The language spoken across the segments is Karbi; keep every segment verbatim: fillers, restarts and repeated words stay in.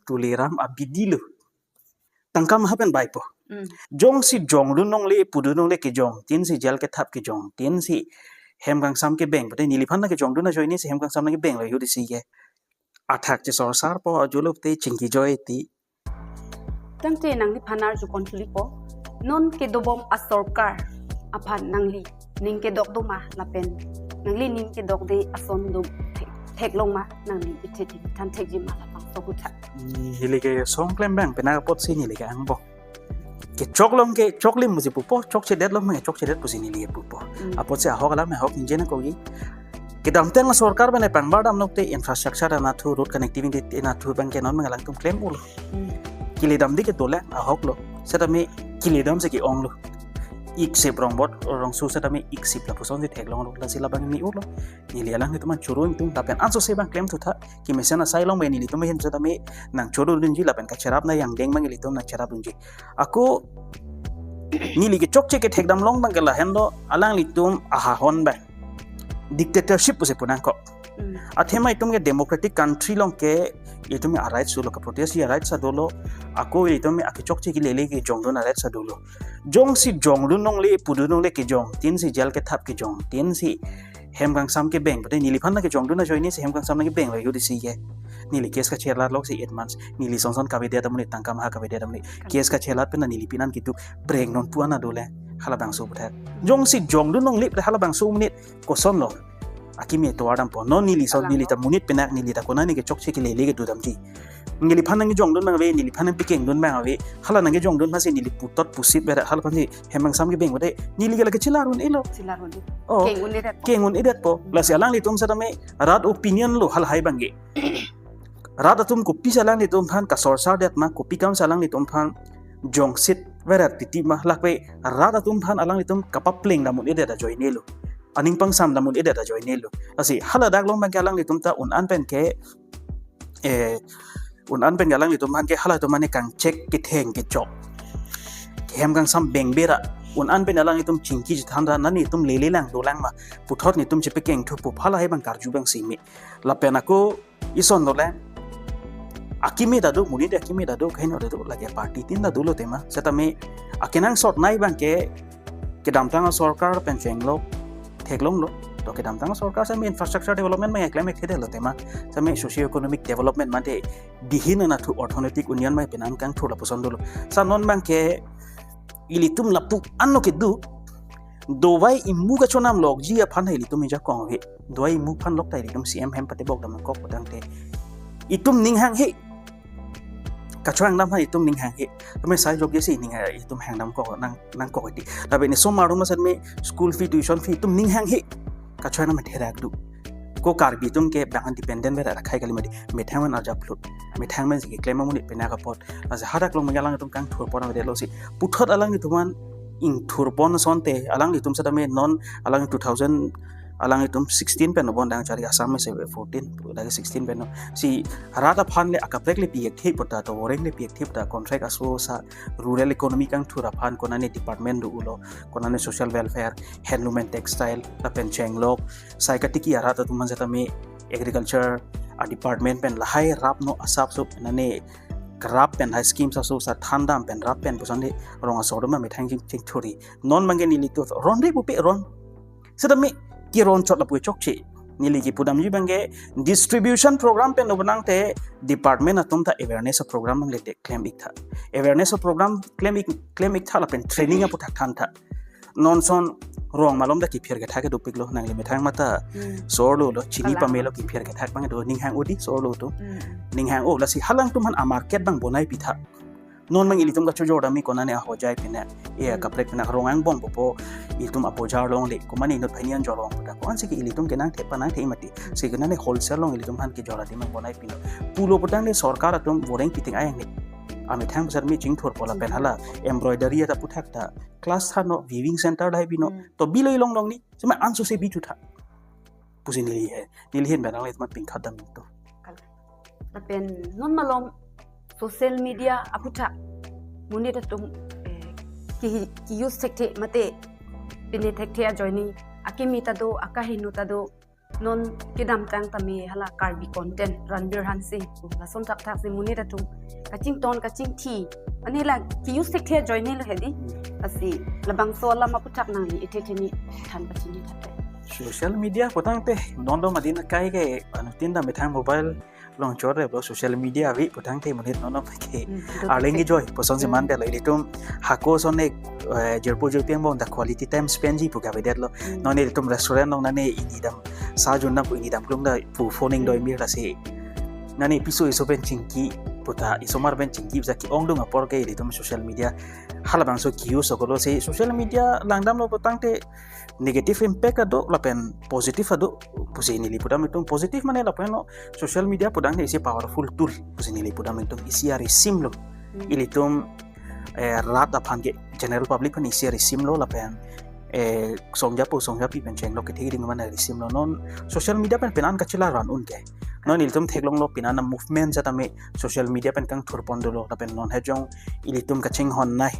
Tuliram abidi lo. Tangka maha pen baipo. Mm. Jongsi jongdun longle, pudun longle, kejongtin si jail kethap, kejongtin si hem kangsam kebeng pute neliphan nangkejongdun ajoine si hem kangsam nangkebeng lo, jodi si ke athak chesorsarpo, ajo lo te chingki joi ti. Tangte nangliphan arju konsulipo. Non kedobom asorkar aphan nangli ning kedok do ma lapen nangli ning kedokde ason do thek, theklong ma, nangli ithe thek than thekji ma labangso aputhak. Neli ke song klem bang penang apotsi neli ke angbong. Kechok long ke choklim pusi pupo, chokchedet long ke chokchedet pusi neli pupo. Mm. Apotsi ahok alam ahok injena kogi. Kedamtang asorkar bene pangbar dam nok te infrastructure anatthu, road connectivity anatthu bang ke non bang alangtum klem ulo. Mm. Keledam di ke dolang ahok lo. Setame keledam si ke-ong lo. Iksip rongbot rongso setame iksip lapuson si theklong lo. Lasi labang mi ulo. Neli alanglitum an choro ingtung lapen anso se bang klem thutha. Kemesen asai long bang nelitum ahin setame nangchorodunji lapen kacherap nangdeng bang nelitum nangcherapdunji. Ako neli kechokche kethekdam long bang ke lahenlo, alanglitum ahahon bang dictatorship pusi punangkok. Mm. Athema itum ke democratic country long ke itum a-right sulo, ka-protest a-right sa dolo. Ako itum akechokche kelele kejongdun a-right sa dolo. Jongsi jongdun longle, pudun longle, kejongtin si jail kethap, kejongtin si hem kangsam kebeng pute neliphan nangkejongdun ajoine si hem kangsam nangkebeng lo, jodi si ke. Neli case kachelat lok si eight months. Neli sonson kavedet amonit, tangka maha kavedet amonit. Case kachelat pen neli pinan kitu breng non puan adole. Halabangso aputhak. Jongsi jongdun longle pute halabangso amonit koson lo. Akimi tovar dampo. Non neli son, hala neli ta monit penak, neli ta konane kechokche kelele kedodamji. Neliphan nangkejongdun bang ave, neliphan nangpekengdun bang ave. Hala nangkejongdun aphansi neli putot pusip bera, hala aphansi hem kangsam kebeng pute neli ke la kechela un-elo. Chela un-e. Oh. Keng un-edet po. Keng un-edet po. Lasi alanglitum setame rat opinion lo halahai bang ke. Rat atum kopisi alanglitum aphan kasorsardet ma, kopi kamsi alanglitum aphan jongsit verat titi ma, lakpe rat atum aphan alanglitum kapapleng dam un-edet ajoine lo. Aning pangsam dam un-edet ajoine lo. Lasi haladak long bang ke alanglitum ta un-an pen ke, eh, un-an pen ke alanglitum aphan ke halatum mane kangchek ketheng kechok, hem kangsam beng bera. Un-an pen alanglitum chingki chethan ra, nani itum lele lang dolang ma, puthot netum chepekeng thupo, halahai bang karju bang simi. Lapen ako ison dole. Akimi ta do, monit akimi ta do, kaheno ta do, lake party tin ta dolo tema. Setame akenangsot nei bang ke kedamtang asorkar pen chenglok theklong lo. To kedamtang asorkar setame infrastructure development bang klem-ik thedetlo tema. Setame socio economic development mate dihin anatthu, orthonetik unnayon bang penang kangthur lapuson dolo. Sa non bang ke ilitum lapu anno kedo, dovai imu kachonam lokji aphan ha ilitum ijakong he. Dovai imu aphan lok ta ilitum C M hem patebok dam kok putangte itum ning hanghe. Kachonam aphan itum ning hanghe. Tame sai jok jesi ning ha itum hangdam kok nang, nangkok iti. Tapi ne somar rumah setame school fee, tuition fee itum ning hanghe. Kachonam therak do. Ko Karbi atum ke bang dependent bera rakhai kali mati. Methang man arjap lut. Methang man si keklem amonit penak apot. Lasi hadak long bang ke alanglitum kangthur pon avedetlo si. Puthot alanglitum an ingthur pon asonte, alanglitum setame non alang two thousand, alanglitum sixteen pen bon dang chari, Assam mesen fourteen, lake sixteen pen. Si rat aphan le akaprek le pi-ik thip puta, tovar le pi-ik thip puta, contract aso sa rural economy kangthur aphan konane department do-olo, konane social welfare, handloom and textile, lapen chenglok, sai katiki arat atum an setame agriculture a-department pen lahai rap no asap so nane rap pen hai schemes aso sa thandam pen rap pen puson de rong asor ma methang ching, chingthuri. Non bang ke neli tu ron re pupe ron. Setame keron chot lapu chokche. Neli kepudamji bang ke distribution program pen ubnang te department atum ta awareness program bang le de klem-ik tha. Awareness program klem-ik, klem-ik tha lapen training aputhak than tha. Non son rong malom ta kephir kethak ke dopiklo, nangli methang mata. Hmm. Sorlo lo, chini pamelo kephir kethak bang do, ning hang odi sorlo tu. Hmm. Ning hang o, lasi halangtum aphan a-market bang bonai pitha. Non bang ilitum kachojor dam-ik konane ahojai penak, e, hmm, kaprek penak rong angbong popo, ilitum abojar longle, komane inut phai ni anjor long puta. Ko-an si ke ilitum kenangthek panangthek mati. Si konane wholesale long ilitum aphan kejor adim bang bonai pino. Pulo putangte sorkar atum voreng piteng ayang ni. Amethang besar mi chingthur pola pen hala embroidery ta puthak ta class thano, weaving center lahai pino. Hmm. To bilo ilong long ni, sema anso se bi thutha. Pusi neli he, neli hin benang le teman pingkhat dam to. Lapen non malom social media aputhak monit atum, eh, ki, ki-use thekthe mate pine thekthe ajoine akimi ta do, akaheno ta do, Non kedamtang tame hala Karbi content, Ranbir Hanse, lason thakthak si monit atum kachington kachingthi, ani la ke-use thekthe ajoine lo hedi. Lasi labangso alam aputhak nangli ethe theni than pachini thate. Social media putangte non do madin kai ke, anu, tin da methang mobile along chor lo, social media ave putangte monit non do ke Hmm, do arleng ke. Enjoy puson si Hmm. man detlo. Ilitum hako ason ek, eh, jirpo jirpi angbong ta quality time spend ji pu kavedet lo. Hmm. Non ilitum restaurant along nane inidam sa jun dam pu, inidam klung dam pu phone ning Hmm. doi mir lasi nane piso iso pen chingki puta, isomar pen chingki puta ke-ongdung apor ke ilitum social media halabangso ke-use okolo. Si social media langdamlo putangte negative impact ado lapen positive ado pusi neli pudam itum. Positive mane lapen no, social media pudamte isi powerful tool pusi neli pudam itum, isi arisim lo. Hmm. Ilitum, eh, rat aphan ke, general public aphan isi arisim lo lapen, eh, songjapo songjapi pen chenglo kethe ding mane arisim lo. Non social media pen penan kachila ran un ke, non ilitum theklonglo penan a-movement setame social media pen kangthur pon dolo lapen non hejong ilitum kachinghon nai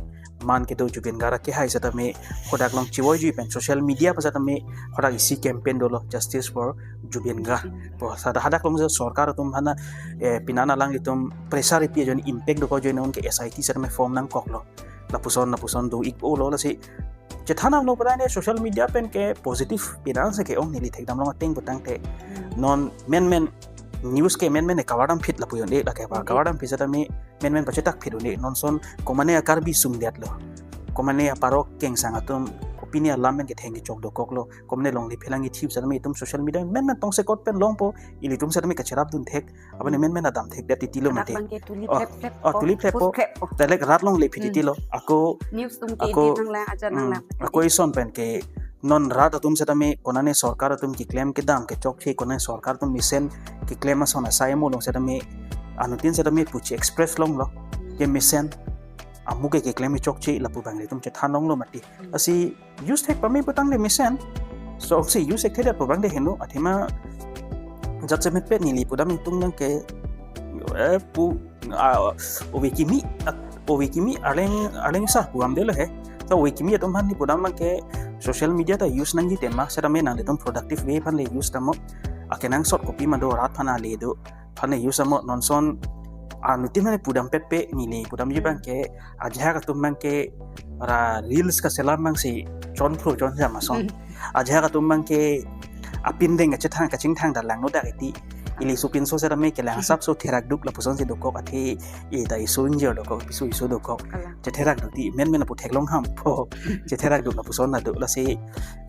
man kedo Zubeen Garg akehai setame hadak along chivoiji pen social media pen setame hadak isi campaign dolo, Justice for Zubeen Garg. Po sada hadak along sorkar atum hana, eh, penan alanglitum pressure ipi ajoine, impact dokok ajoine un ke S I T setame form nangkoklo. Lapuson lapuson do-ikpo lo. Lasi chethan damlo pura ne social media pen ke positive penan si ke-ong neli thekdam long ateng putangte. Hmm. Non menmen news ke menmen e cover dam phit lapu un-e, lake pa Hmm. cover dam phit setame menmen pachetak phit un-e. Non ason komane a-Karbi sungdetlo, komane a-parok kengsang atum kopine alam pen ketheng kechok dokoklo, komane longle phelang ithip setame itum social media menmen tongsekot pen longpo, ilitum setame kacherapdun thek, apani Hmm. menmen adam thekdet titilo Adak mate. Bang ke tuli Oh, phlep phlep oh, po, tuli phlep pus po. Phlep po. Telek rat longle phit Hmm. titilo. Ako News atum ke ako, di nanglang aja hmm, nanglang. Ako ison pen ke non rat atum setame konane sorkar atum keklem kedam kechokche, konane sorkar atum mesen keklem ason asai mo long setame, anuttin setame puchi express longlo. Ke mesen amu ke keklem kechokche lapu bang ilitum chethan longlo mati. Lasi use thek pame putangte mesen. So si use thekthedet pu bang de heno, athema jat chemet pet neli pudam itum nang ke, eh, pu, ah, ove kimi, ah, ove kimi arleng, arleng sa pu am delo he. So ove kimi atum aphan neli pudam nang ke social media ta use nangji tema, setame nanglitum productive way aphan le use tamo. Akenangsot kopima do, rat aphan ale do aphan le use tamo. Non ason anuttin aphan le pudam pet pe neli pudamji Hmm. bang ke, ajahak atum bang ke ra reels kaselam bang si chonphro chonjam ason. Hmm. Ajahak atum bang ke apindeng kachethang kachingthang ta langno dak iti. Ili sopinso setame kelang Hmm. asapso therak duk lapuson si dokok, athe e ta iso ingjir dokok, piso iso dokok. Kalang. Chetherak duk ti menmen apu theklong ham po. Chetherak duk lapuson na duk. Lasi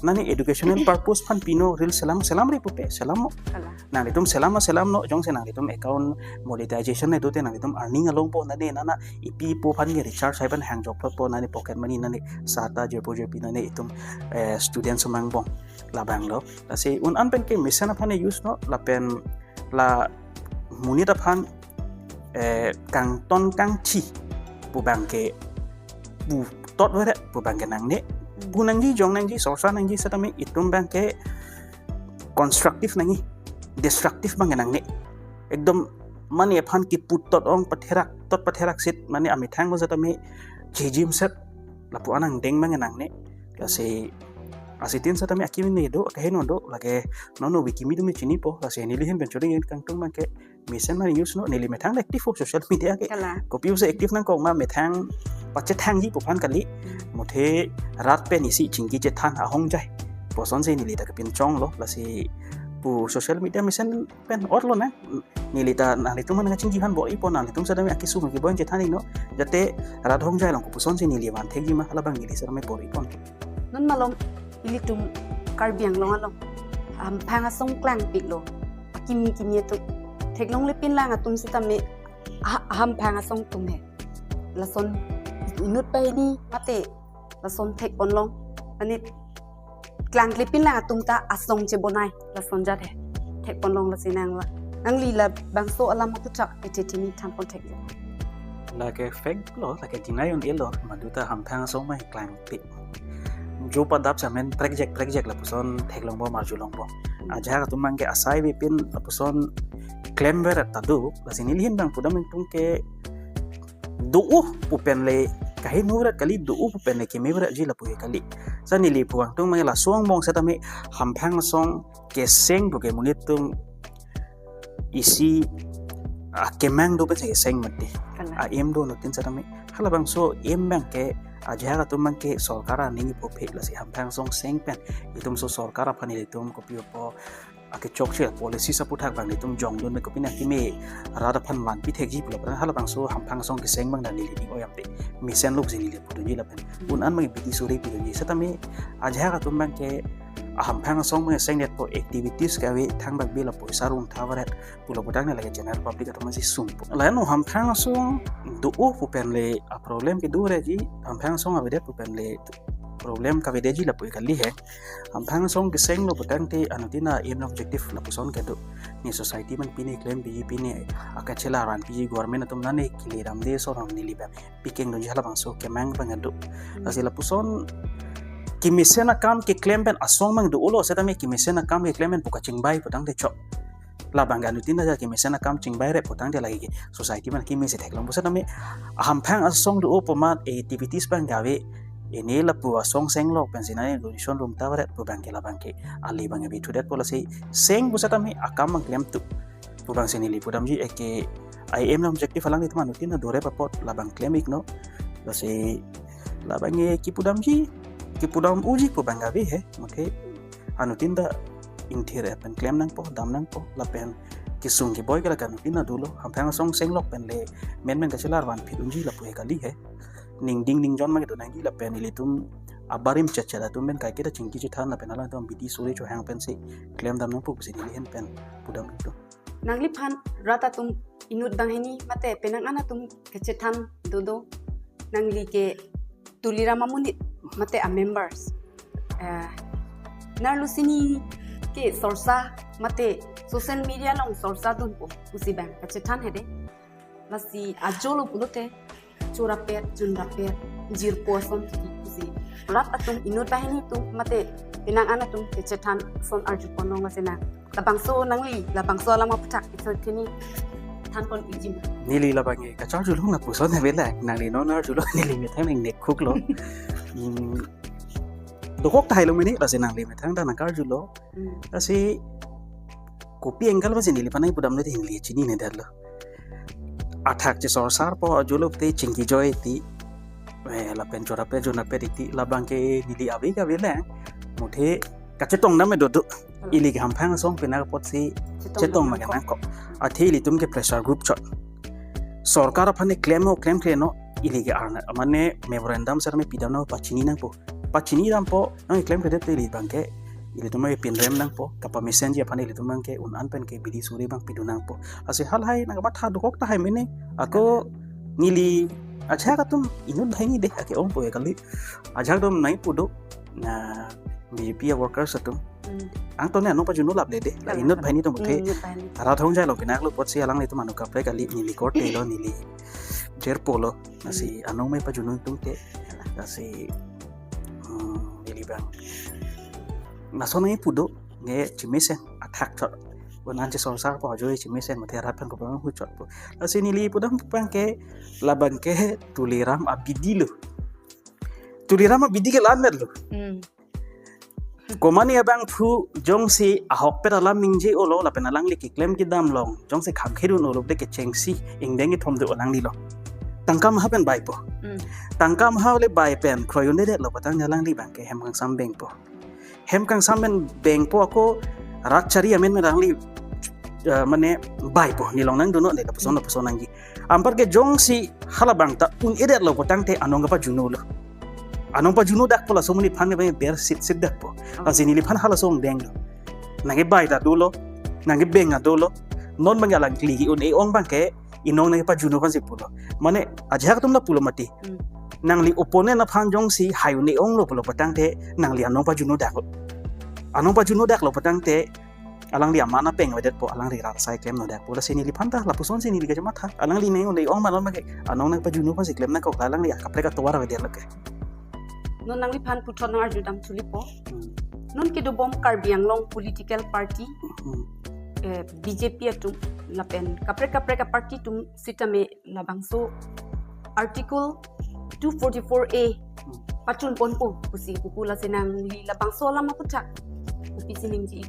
nani educational purpose aphan pino reel selam, selamri pupe, selam mo. Kalang. Nanglitum selam ma selam non, jongsi nanglitum account monetization ne dote nanglitum earning along po, nani nana ipi po aphan ke recharge hai pen hangjok po, nani pocket money, nani sata jirpo jirpi, nani itum, eh, student atum angbong labang lo. Lasi un an pen ke mesen aphan use non, lapen la monit aphan, eh, kangton kangthi pu bang ke putot veret pu bang ke nangne. Hmm. Pu nangji, jong nangji, sorsa nangji setame itum bang ke constructive nangji, destructive bang ke nangne. Ekdom mane aphan kepu tot ong, patherak tot patherak sit, mane amethang ko setame chijim set, lapu an angdeng bang ke nangne. Lasi asitin setame akimi ne do, akeheno do, lake non ove kimi do me chinipo. Lasi neli ahin pen choding kangtung bang ke mesen aphan use non, neli methang active po social media ke. Kalang. Kopi pusi active nangkok ma, methang pachethangji pu aphan kali. Hmm. Muthe rat pen isi chingki chethan ahongjai puson si neli ta kepinchonglo. Lasi pu social media mesen pen otlo na. Neli ta nanglitum aphan kachingki aphan bor-ipo, nanglitum setame akesung keboi chethan-i non. Jate rat ahongjai along kopuson si neli van thekji ma, halabang neli setame bor-ipo. Non malom ilitum Karbi Anglong along hamphang asong klangpiklo. Kimi kimi atum theklonglepin lang atum setame ha-, hamphang asong atum he. Lason inut pahini mate lason thekpon long. Ani klanglepin lang atum ta asong chebonai lason jat he. Thekpon long lasi nang la, nangli labangso alam aputhak ethe theni thanpon thek. Lake fact lo, lake deny un-elo, madu ta hamphang asong ma klangpik. Jo padap samen prekjek prekjek lapuson theklongpo, marjulongpo. Ajahak atum bang ke asai avepin lapuson klem veret ta do. Lasi neli ahin bang pudam ingtung ke do-o pu pen le kaheno veret kali, do-o pu pen le keme veretji lapu he kali. Sa neli puang tung mangla song mong setame hamphang asong keseng pu ke monit atum isi akemang do pen si keseng mati. Kalang. A-aim do anuttin setame. Halabangso aim abang ke ajahak atum abang ke sorkar aning ipuphe lasi hamphang asong seng pen itum so sorkar aphan ilitum kopi po akechokche policy aputhak abang itum jongdun me kopi na keme rat aphan vanpi thekji pulo pran halabangso hamphang asong keseng abang dan neli ning oyam te mesenlo pusi neli pudunji lapen un-an abang bidi suri pudunji setame ajahak atum abang ke ahamphang asong abang seng det po activities kave thangbak bila poisa rung thavaret pulo putang ne lake general public atum si sum po. Lain hamphang asong do-o pu pen le a problem kedo reji, hamphang asong avedet pu pen le problem kavedeji lapu kali he. Hamphang asong kesenglo putangte anuttin a-aim objective lapuson kedo. Ne society man pine klem piji pine akachela ran piji government atum nane kili ramde so ram neli abang pikeng doji halabangso kemang abang kedo. Lasi lapuson kemesen akam keklem pen asong abang do-olo setame kemesen akam keklem pen pu kachingbai putangte chok. Labang ke anuttin aja kemesen akam chingbai re putangte lake society man kemesen theklong pusetame ahamphang asong do-o pu amat activities abang kave ene lapu asong senglo pensi nane donation rung thavaret pu abang ke labang ke ali abang ke bithudet po lasi seng pusetame akam abang klemtu pu abang si neli pudamji eke a-aim objective alanglitum anuttin adore apot labang klem ikno. Lasi labang ke kipudamji kipudam uji pu abang kave he muthe anuttin ta ingthir pen klem nangpo dam nangpo lapen kesung keboi ke lake anuttin adulo hamphang asong senglok pen le menmen kachelar vanpi dunji lapu he kali he. Ningding ningjon ma kedo nangji lapen ilitum abarim chachat atum pen kaiketa chingki chethan lapen alangtum bidi suri chohang pensi klem dam nangpo pusi neli ahin pen pudam ikto. Nangliphan rat atum inut banghini mate penang an atum kachethan dodo nangli ke Tuliram amonit mate a-members. Eh, narlusi ne ke sorsa mate social media along sorsa dunpo pusi abang kachethan hede. Lasi ajolo pulote chorapet, junrapet, jirpo ason titi pusi. Rat atum inut banghini atum mate penang an atum kachethan ason arju ponong lasi na. Labangso nangli, labangso alam aputhak isi kini thanpon iji ma? Neli labang ke kacharjulo lapuson avela, nangli non arjulo neli methang nang nekhuklo. Hmm. Dokok tahai lo mene, lasi nangli methang ta nangkarjulo. Hmm. Lasi kopi angle pensi neliphan nangpudam le neli chinine detlo. Athak chesorsarpo ajolo te chingki joi ti. Eh, lapen chorapet junrapet ti labang ke neli ave kave le. Muthe kachetong dam dodo. Ili ke hamphang asong penang apotsi chetong chetong ma nangkok. Nangkok. Athe ilitum ke pressure group chot. Sorkar aphan ne klem no, klem klemkle no, ili ke arna, mane memorandum sar me pidam no pachini nangpo. Pachini dampo, nang klemkledet te ili abang ke, ilitum ke pinrem nangpo, kapamesenji aphan ilitum abang ke, un-an pen ke bidi suri abang pidun nangpo. Lasi halahai nangkamatha dokok tahai mene, ako neli, ajahak atum inut banghini de, ake ongpo ya kali. Ajahak atum nangpudo, na B J P a-workers atum. Hmm. Angton ne anong pajunu laple de, la Kalang, inut kalang. Banghini atum Hmm, te. Inut banghini. Rat hong jai lo, pinaklo apotsi alanglitum anong kaprek kali, neli korte lo, neli jirpo lo, lasi Hmm. anong me pajunu atum te, lasi, hmm, neli abang. Lason nangpudo, nge chemesen, athak chot. Bonan chesorsarpo ajoine chemesen, muthe rat aphan kopang hu chotpo. Lasi neli pudam abang ke, labang ke Tuliram abidi lo. Tuliram abidi ke la-an met lo. Hmm. Komane abangphu jongsi ahokpet alam ningje olo lapen alangli keklem kedam along jongsi khang khedun olo de kechengsi ingdeng ithom do alangli lo. Tangka maha pen baipo. Hmm. Tangka maha le bai pen kroi un-edetlo putang alangli abang ke hem kangsam bengpo. Hem kangsam pen bengpo ako rat chari amen pen alangli, eh, mane baipo neli along nangdunnon de lapuson lapuson nangji. Anparke jongsi halabang ta un-edetlo putangte anong kapajunu lo. Anong pajunu dakpo laso amonit aphan ne ber sit sit dakpo. Oh. Lasi neliphan halaso angdeng lo. Nangkebai ta dolo, nangkebeng ta dolo. Non abang alangli un-e ong abang ke inong nangkepajunu aphansi pulo. Mane ajahak atum ta pulo mati. Hmm. Nangli opponent aphan jongsi hai un-e onglo pulo putangte nangli anong pajunu daklo. Anong pajunu daklo putangte alangli aman apeng avedetpo, alangli rat asai klem no dakpo. Lasi neliphan ta lapusonsi neli kachematha. Alangli nang un-e ong ma non abang ke anong nangpajunu aphansi klem nangkok, alangli akaprek atovar avedetlo ke. Non nangliphan puthot nang arju dam chulipo. Hmm. Non kedobom Karbi Anglong political party, Hmm. eh, B J P atum lapen kaprek kaprek a-party atum sitame labangso Article two forty-four A Hmm. pachun ponpo pusi pupu, lasi nangli labangso alam aputhak kopisi ningje?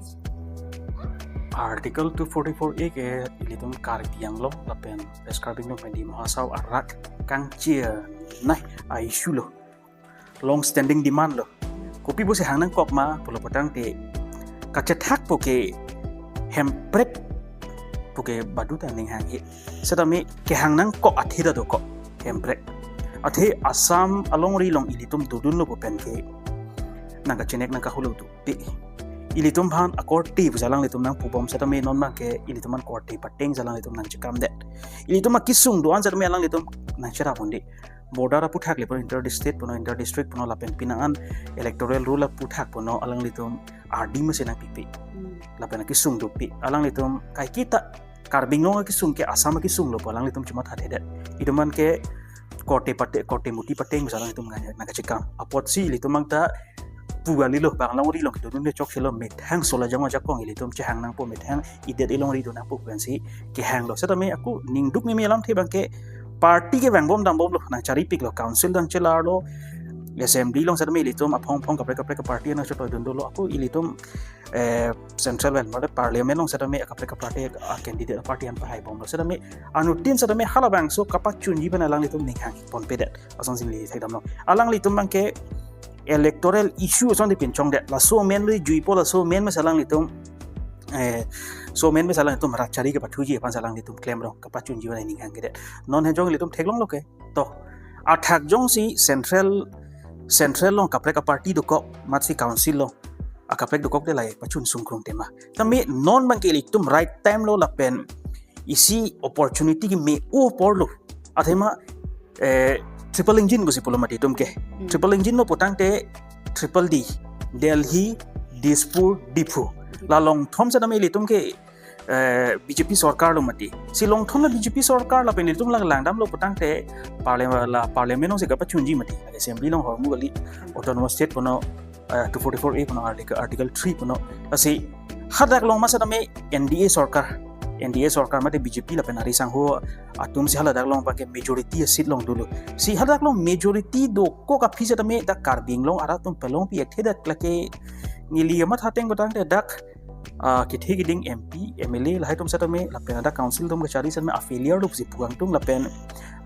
Article two forty-four A ke ilitum Karbi Anglong lapen West Karbi Anglong pen Dima Hasao arat kangchir nai a-issue lo, long standing demand lo. Kopi pusi hang nangkok ma pulo putangte, kachethak pu ke Hemprek pu ke baduta ning hanghe. Setame kehang nangkok athe ta dokok Hemprek. Athe Assam alongri along ilitum dodunlo pu pen ke nangkachenek nangkahulodunde. Ilitum aphan akorte pu alanglitum nangpubom setame non abang ke ilitum aphan korte pateng alanglitum nangchekam det. Ilitum akesung do-an setame alanglitum nangcherap unde. Border aputhak le puno, inter-state puno, inter-district puno lapen penang an electoral roll aputhak puno alanglitum ardi masi nangpipe. Hmm. Lapen akesung dope. Alanglitum kaiketa Karbi Anglong akesung ke Assam akesung lo pu alanglitum chomathathedet. Itum aphan ke korte pate, korte muti pateng alanglitum ngan nangkachekam. Apotsi ilitum abang ta pu kalilo, bang alongri along kedodunde chokselo, methang sola jang ajakong ilitum chehang nangpo, methang idet alongri do nangpo pensi kehanglo. Setame ako ningduk meme alamthe abang ke party ke vangbom dambomlo, nangcharipiklo, council nangchelarlo, assembly along setame ilitum aphong aphong kaprek kaprek party nangchotoi dun dolo. Ako ilitum eh, central level, mane parliament along setame kaprek kaprek party, a candidate party aphan pahaibomlo. Setame anuttin setame halabangso kapachunji pen alanglitum ning hangponpedet. Asonsi neli thekdamlo. Alanglitum abang ke electoral issue asonsi pinchongdet. Laso amen le juipo, laso amen masi alanglitum, eh, laso amen masi alanglitum rat chari kepathuji aphan alanglitum klemrong, kapachunji pen ning hangkedet. Non hejong ilitum theklonglo ke. To, athak jongsi central, central along kaprek aparty dokok, amatsi council along akaprek dokok te lahai pachun sungkrung tema. Tame non abang ke ilitum right time lo lapen isi opportunity keme-o apor lo. Athema, eh, triple engine pusi pulo mati itum ke. Hmm. Triple engine lo putangte triple D, Delhi, Dispur, Diphu. La longthom setame ilitum ke, eh, B J P sorkar lo mati. Si longthom la B J P sorkar lapen ilitum la langdamlo putangte parliament, la parliament alongsi kapachunji mati. Assembly along ahormu kali, autonomous state puno, eh, two forty-four A puno, article, article three puno. Lasi hadak along ma setame N D A sorkar, N D A sorkar mate B J P lapen ari sangho atumsi haladak along abang ke majority a seat along dolo. Si hadak along majority dokok aphi setame dak Karbi Anglong arat atum pelongpi ekthedet, lake neli amatha ateng putangte dak, ah, kethe keding M P, M L A lahai atum setame lapen dak council atum kachari setame a failure lo pusi pu kangtung lapen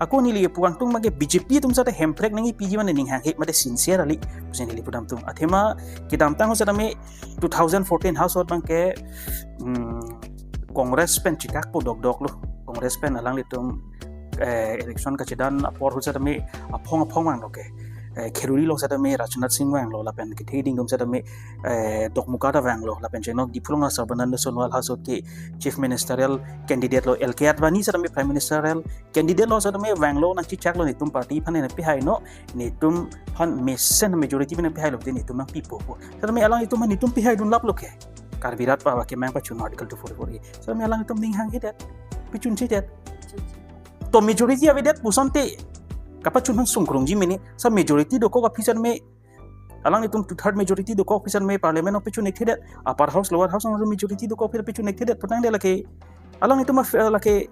ako neli pu kangtung abang ke B J P atum setame Hemprek nangkepiji mane ning hanghe mate sincere kali pusi neli pudamtung. Athema kedamtang setame two thousand fourteen House abang ke, hmm, Congress pen chikakpo dokdok lo. Congress pen alanglitum, eh, election kachedan apor ahut setame aphong aphong vanglo ke. Eh, Kheroni along setame Rajnath Singh vanglo lapen kethe keding atum setame, eh, Dokmoka ta vanglo lapen chenglok Diphu along Sarbananda Sonowal ahut ke chief ministerial candidate lo, L K Advani setame prime ministerial candidate lo setame vanglo, nangchechaklo, netum party aphan nangpihaino, netum aphan mesen majority pen nangpihailo te netum nangpipo pu. Setame alanglitum aphan netum pihaidun laplo ke. Karbi rat pa kemang pachun article two forty-four A. Setame alanglitum ning hanghedet, pachunchedet. To majority avedet pu asonte kapachun aphan sungkrungji mene. Sa majority dokok aphi setame, alanglitum two third majority dokok aphi setame parliament along pachun ekthedet. Upper house, lower house along majority dokok aphi pachun ekthedet putangte lake alanglitum af-, lake,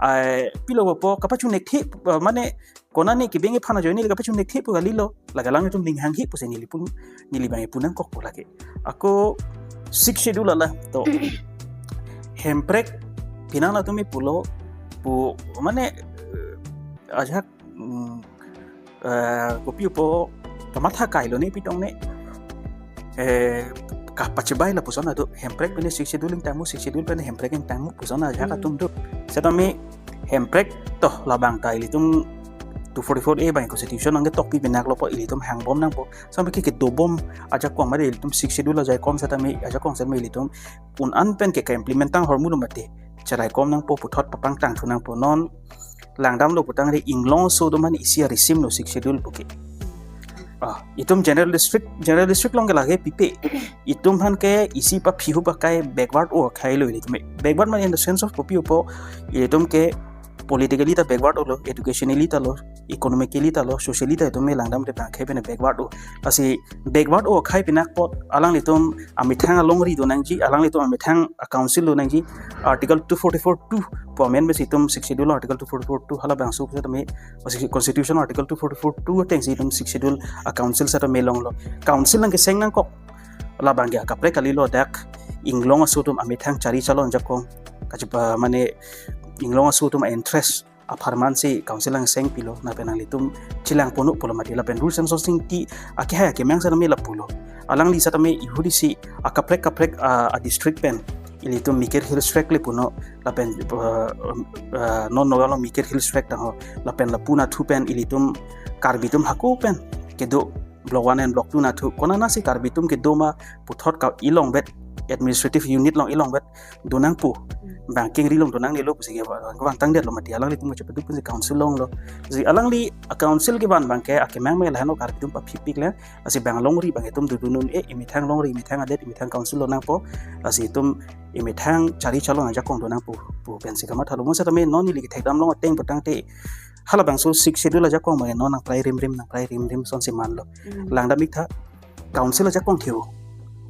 eh, pilo po kapachun ekthe, eh, mane konane kebeng aphan ajoine le kapachun ekthe pu kalilo. Lake alanglitum ning hanghe pusi neli pun, neli abang pu nangkokpo lake. Ako Sixth Schedule ala to Hemprek penang latum pulo pu mane, eh, ajak, mm, eh, kopi po kamatha kailo ne pitong ne, eh, kapachebai lapuson ado, Hemprek pen Sixth Schedule ingtangmu, Sixth Schedule pen Hemprek ingtangmu puson ajak, hmm, atum do. Setame Hemprek to labang ta ilitum two forty-four A abang constitution nangketokpi pinak lo po, ilitum hangbom nangpo. Sampai ke kedobom ajakong mari ilitum Sixth Schedule ajakong setame, ajakong setame ilitum un-an pen ke ka-implement tang ahormu lo mati. Cheraikom nangpo, puthot papangtang thu nangpo. Non langdamlo putangte inglong aso atum aphan isi arisim lo Sixth Schedule pu ke. Ah, itum general district, general district along ke lake pipe. Itum aphan ke isi paphihu pakai backward o akhai lo ilitum. Backward mane in the sense of kopi po, ilitum ke politically ta backward olo, educationally ta lo, economically ta lo, socially ta itum me langdamde bang akhei pen backward o. Lasi backward o akhei pen apot alanglitum amethang alongri do nangji, alanglitum amethang a-council do nangji, Article two forty-four two pu amendment si itum Sixth Schedule Article two forty-four two halabangso pusat me, o Sixth, Constitution Article two forty-four two ateng si itum Sixth Schedule a-council seta me longlo. Council nangkeseng nangkok. Labang ke akaprek kalilo, dak inglong aso atum amethang chari chalon ajakong, kachipa mane inglong aso atum a-interest apharman si council angseng pilo, lapen nanglitum chelang ponpo pulo mati, lapen Ru Semsonsing Ingti akehai akemang seta me lapulo. Alangli seta me ihudi si akaprek kaprek a, a-district pen ilitum Mikir Hills Tract le punon, lapen, eh, eh, non noga lo Mikir Hills Tract tangho, lapen lapu nathu pen ilitum Karbi atum hako pen kedo, Block one and Block two nathu, konatsi Karbi atum kedo ma puthot ka ilongvet, administrative unit along ilongvet do nangpo. Bang kengri along do nangnelo pusi ke vang tangdetlo mati, alanglitum kachepaduk pensi council longlo. Si alangli a-council kevan bang ke akemang me lahenlo, Karbi atum paphipik le. Lasi bang longri bang itum dodun un-e, imethang longri, imethang adet, imethang council lo nangpo. Lasi itum imethang chari chalon ajakong do nangpo pu pensi kamathalo. Mo seta me non ili kethekdam long ateng putangte halabangso Sixth Schedule ajakong bang non nangprai rimrim, nangprai rimrim sonsi manlo. Hmm. Langdam ik tha, council ajakong theu.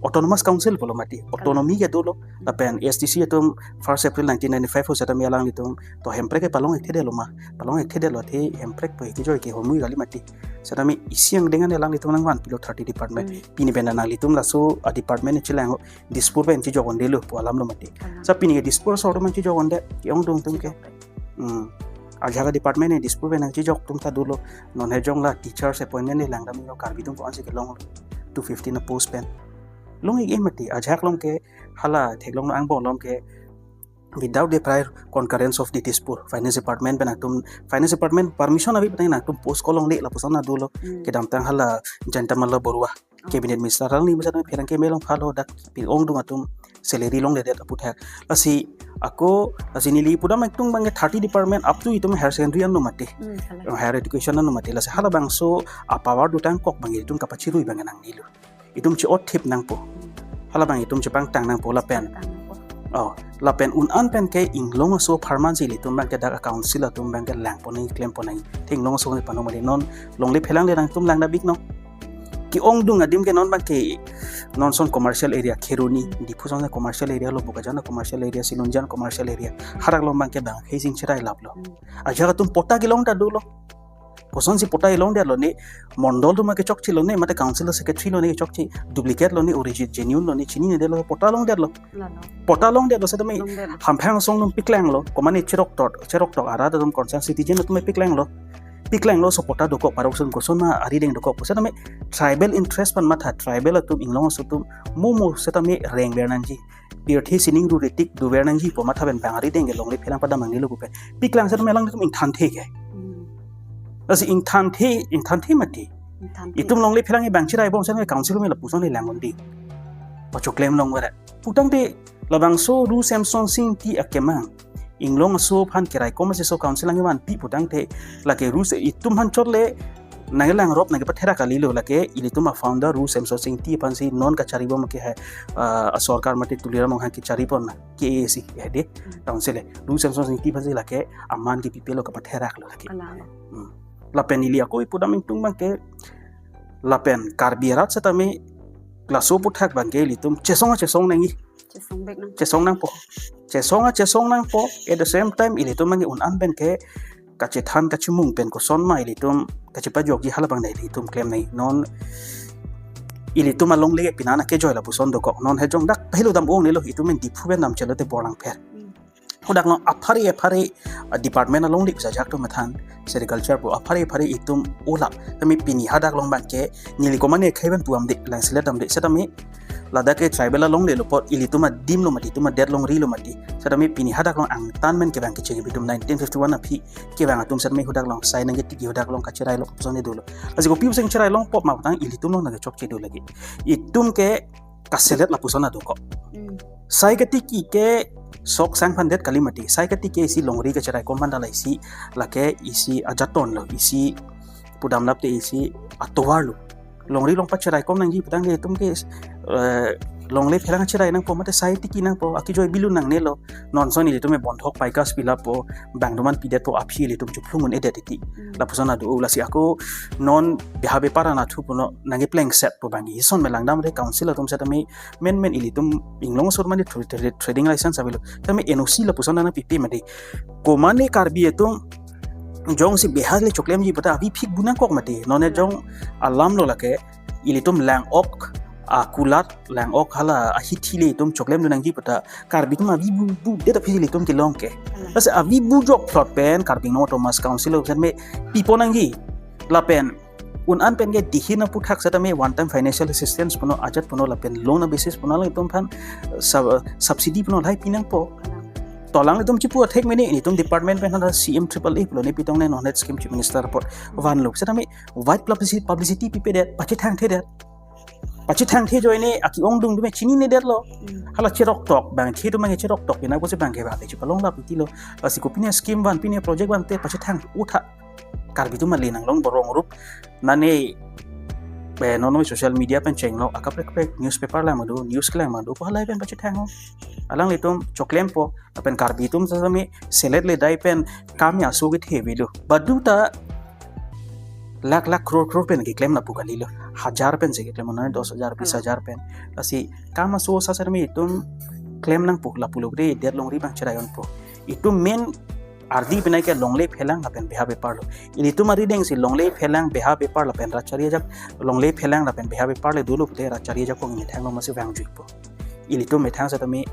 Autonomous Council pulo mati. Autonomy ke dolo. Lapen A S D C atum first April nineteen ninety-five ho seta me alanglitum to Hemprek ke palong-ik thedetlo ma. Palong-ik thedetlo, athe Hemprek pu kejoi kehormu kali mati. Seta me isi angdeng an alanglitum nangvanpilo thirty department. Hmm. Pini pen nanglitum laso a-department chelang ho, Dispur pen chejok-undelo pu alam lo mati. Alam. Sa pini ke Dispur asor atum chejok-unde, ke-ongdung atum ke. Chejok-unde. Hmm. Ajak a-department ke Dispur pen chejok atum ta dolo. Non hejong la teachers appointment le langdam yo, Karbi atum ko-ansi kelong two fifty na post pen. Long-ik-e mati, ajak along ke hala theklong angbong along ke without the prior concurrence of the Dispur Finance Department pen nangtum, Finance Department permission ave putangte nangtum post kolongle lapuson ta dolo. Hmm. Kedamtang hala Jayantamalla Baruah, oh, Cabinet Minister, alangli masa pherangke me longphalo, dak pi-ongdung atum salary longledet aputhak. Lasi ako, lasi neli pudam ingtung bang ke thirty department up to itum higher secondary anlo mati. Hmm, hala. Higher education anlo mati. Lasi halabangso a-power dotang kok bang itum kapachirui bang nangnelo. Itum che-otthip nangpo. Halabang itum chepangtang nangpo lapen. Pangtang nangpo. Oh, lapen un-an pen ke inglong aso apharman si ilitum bang ke dak a-council atum bang ke langpon nangji, klempon nangji. Athe inglong aso ke pano mali, non longle phelang le nangtum langdam ik non. Ke-ongdung adim ke non bang ke non son commercial area, Kheroni, Diphu son commercial area lo, Bokajan commercial area, Sinunjan commercial area. Hadak along bang ke bang akhei sing cherai laplo. Hmm. Ajak atum patta kelong ta dolo. Kosonsi patta kelongdetlo ne, mondol atum kechokche lo ne, mate council secretary lo ne kechokche, duplicate lo ne, origin genuine lo ne, chininedetlo, patta longdetlo. Lalo. Patta longdetlo seta me, longdetlo. Hamphang asong atum piklanglo, komane cheroktok, cheroktok arat atum concerned citizen atum piklanglo. Piklanglo, so patta dokok, parok ason koson ma arideng dokok pu seta me, tribal interest pen matha, tribal atum, inglong aso atum, mo mo seta me rengver nangji. Pirthe sining ru ritik dover nangji pu matha pen bang arideng ke longle phelang padam nangnelo pu pen. Piklang seta me alanglitum ingthanthe ke. Hmm. Lasi ingthanthe, ingthanthe mati. Ingthanthe. Itum longle phelang bang cherai bom seta me council me lapuson le lang-un-e. Pachoklem longver. Putangte labangso Ru Semsonsing Ingti akemang inglong aso aphan keraikom aso council nangkevanpi putangte lake Ru Se-, itum aphan chot le nangkelangrop nangkepatherak kalilo, lake ilitum a-founder Ru Semsonsing Ingti aphansi non kachari bom ke hai, ah, a-sorkar mate Tuliram Ronghang kechari pon na, K A A C ke hai de. Hmm. Council le Ru Semsonsing Ingti aphansi lake aman kepipelo, kapatheraklo lake. Ala. Hmm. Lapen ili ako ipudam ingtung bang ke lapen Karbi arat seta me laso aputhak bang ke ilitum chesong chesong nangji. Chesong bek nang. Chesong nangpo. Chesong chesong nangpo. At the same time ilitum bang ke un-an pen ke kachethan kachemung pen koson ma ilitum kachepajokji halabang dai ilitum klem nangji. Non ilitum alongle pini an akejoi lapuson dokok. Non hejong dak pahelo dam-ongnelo, itum men Diphu pen damchelo te bor langpher. Hmm. Hadak along aphari aphari, ah, department along dik sa jak atum mathan, sericulture pu aphari aphari itum ulap. Kami pini hadak along bang ke neli komane akhei pen pu-am de, langselet dam de, seta me ladak ke tribal alongle lo apot ilitum adim lo mati, itum adet longrilo mati. Seta me pini hadak along angtan men ke bang ke chegi bitum nineteen fifty-one aphi ke bang atum seta me hadak along sai nangketiki, hadak along kacherailo puson dolo. Lasi kopi puson cherai longpo ma putang ilitum along nangkechokche do lagi. Itum ke kaselet lapuson adokok. Hmm. Sai ketiki ke sok sang aphan det kali mati. Sai ketiki isi longri kacheraikom aphan ta la isi lake isi ajaton lo, isi pudam lap te isi atovar lo. Longri along pacheraikom nangji putangte itum ke, eh, longle phelang cherai nangpo, mate sai tiki nangpo, akejoi bilun nangnelo. Non son ilitum me bonthok paikas pilappo, bang doman pidetpo, aphi ilitum chuphlung un-edet titi. Hmm. Lapuson ado, lasi ako non beha bepar anatthu puno nangkeplengsetpo bang. Ison me langdamde council atum setame men men ilitum inglong sur mane tra-, tra-, trading license avelo. Tame N O C lapuson nangpipe mate. Komane Karbi atum jongsi beha le choklemji pata avi phik bu nangkok mate. Nonne jong alam lo lake ilitum lang-ok, a, kulat lang-ok hala ahithi le itum choklemdun nangji pata Karbi atum avi bu, bu det aphi le itum kelong ke. Alang. Lasi avi bu jokphlot pen Karbi Anglong Autonomous Council atum setame pipo nangji. Lapen un-an pen ke dihin aphuthak setame one time financial assistance puno ajat puno lapen loan basis puno alanglitum aphan sub-, subsidy puno lahai pi nangpo. Alang. To alanglitum chipu athek mene ilitum department pen hala C M triple A pulo ne pitong ne non het scheme Chief Minister apot vanlo. Setame wide publicity, publicity pipedet, pachethangthedet. Pachethangthe ajoine ake-ong dungdung me chininedetlo. Hmm. Hala cheroktok, bang the atum bang cheroktok, ina pusi bang ke bang te chipalong lap tilo. Lasi kopine scheme van, pine project van te pachethang utha. Karbi atum mali nanglong borong rup. Nane, be, non non social media pen chenglo, akaprek prek newspaper lang madu, news kelang madu, ko halai pen pachethang ho. Alanglitum choklempo, lapen Karbi atum setame selet ledai pen kam ya so kethe avelo. Badu ta lakh lakh crore crore pen keklem lapu kalilo. Hajar pen si keklem, non dos hajar, bis hajar pen. Lasi kam aso asa setame itum klem nangpo, lapulo gre det longri bang cherai unpo. Itum men ardi penai ke longle phelang lapen beha bepar lo. Ilitum arideng si longle phelang beha bepar lapen rat chari ajak, longle phelang lapen beha bepar le dolo pute rat chari ajakong imethang lo masi vangjuipo. Ilitum methang setame,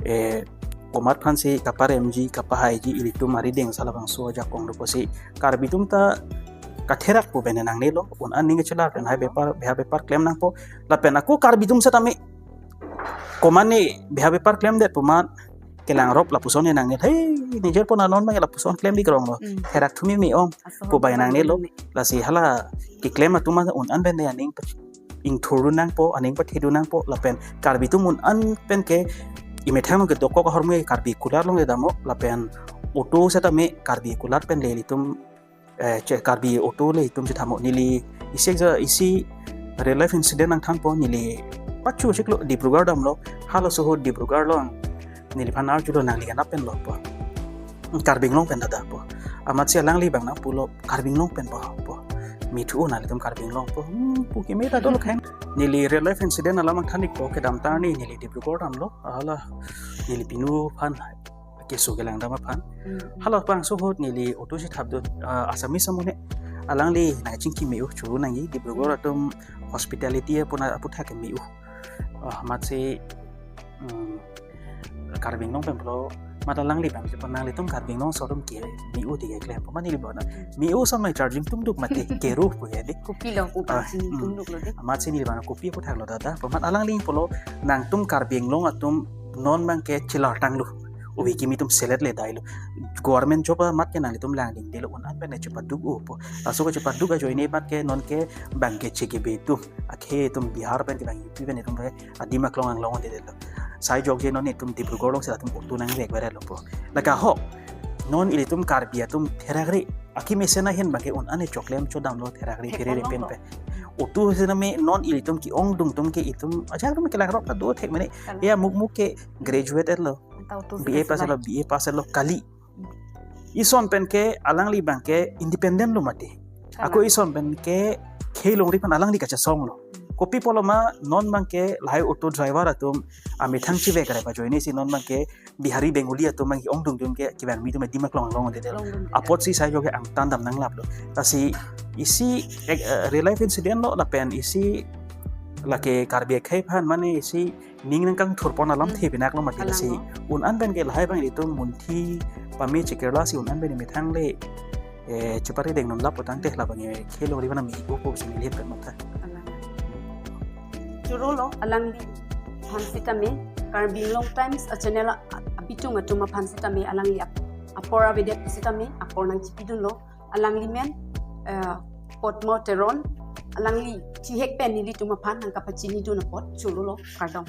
eh, komat aphan si kaparemji, kapahaiji, ilitum arideng si labangso ajakong dopo si Karbi atum ta katherak pu bene nangnelo, un-an ning chelar pen hai bepar, beha bepar klem nangpo, lapen ako Karbi atum setame komane beha bepar klemdet pu amat kelang rop lapuson ne nangne, hei, nijer pon anon bang lapuson klem di krong lo. Hmm. Therak thumi me-ong, aso pu bang nangnelo. Lasi hala keklem atum an un-an bene aning pe-, ingthurdun nangpo, aning pathedun nangpo, lapen Karbi atum un-an pen ke imethang along kedokok ahormu Karbi kular along le damlo, lapen auto setame Karbi kular pen le ilitum, eh, che Karbi auto le itum chethamo neli isi ja isi real life incident nangthanpo, neli pachu chiklo Dibrugarh damlo, halaso ahut Dibrugarh along neliphan arjulo nangli anap pen lo pu. Karbi Anglong pen dada pu. Amatsi alangli bang nangpulo Karbi Anglong pen pu pu. Mithu nanglitum Karbi Anglong pu. Hmm, pu keme ta dolo khen. Neli real life incident alam nangthan-ikpo, kedamtang arni neli Dibrugarh damlo. Hala neli pinu aphan keso kelang dam aphan. Hmm. Halabangso ahut neli auto chethapdun, ah, Assamese amonit. Alangli nangchingki me-o, churu nangji, Dibrugarh atum hospitality apuna aphuthak ke me-o. Ah, amatsi, hmm, Karbi Anglong pen pulo, mat alangli bang, pu nanglitum Karbi Anglong aso atum ke me-o ti keklempo, mane neli pulo na, me-o ason mai charging tum duk mate, keru pu ya de. Kopi lo, kopi. Ah, sini hmm. Tum duk lo de. Amatsi neli bang kopi aphuthak lo dada, pu mat alangli pulo, nangtum Karbi Anglong atum non bang ke chelar tanglo. Ove kimi atum selet ledailo. Government job amat ke nanglitum langdingdelo, un-an pen chepaduk-opo. Laso ke chepaduk ajoine mat ke non ke bang ke chekebe atum. Akhe atum Bihar pen ke bang U P pen atum ke adim aklong anglong undedetlo. Sai jokje non itum Dibrugarh along si latum auto nangvek verelo pu. Lake ahok. Non ilitum Karbi atum therakri. Akemesen ahin bang ke un-an choklem chodamlo therakri. Theklong pherere pen lo. Pe. Auto setame non ilitum ke-ong dung atum ke itum ajak atum kelang rok ta do thek mene. Kalang. Ya muk muk ke graduate etlo. Anta auto B A si pass kalang. Etlo, B A pass etlo kali. Ison pen ke alangli bang ke independent lo mati. Kalang. Ako ison pen ke khei longri aphan alangli kachesong lo. Kopi pulo ma non bang ke lahai auto driver atum amethang chivek rai pajoine si non bang ke Bihari Bengali atum bang ke-ong dung atum ke kevangmi atum adim aklong anglong undedetlo. Long dung. Apotsi sai jokje angtan dam nanglaplo. Lasi isi ek, eh, real life incident lo lapen isi lake Karbi akhei aphan mane isi ning nangkangthurpon alam. Hmm. The binaklo mati. Kalang lasi lo. Un-an pen ke lahai bang itum munthi pame chekirla si un-an pen imethang le, eh, chepari deng non lapu tangte labang e khei longri aphan me-opo si neli pen matha. Kalang. Choro lo alangli aphan sitame, Karbi Anglong Times a channel a, a, abitung atum aphan sitame alangli ap-, apor avedet sitame apor nangchipidunlo. Alangli men, eh, Potmo Teron, alangli thihek pen nelitum aphan nangkapachinidun apot choro lo, kardom.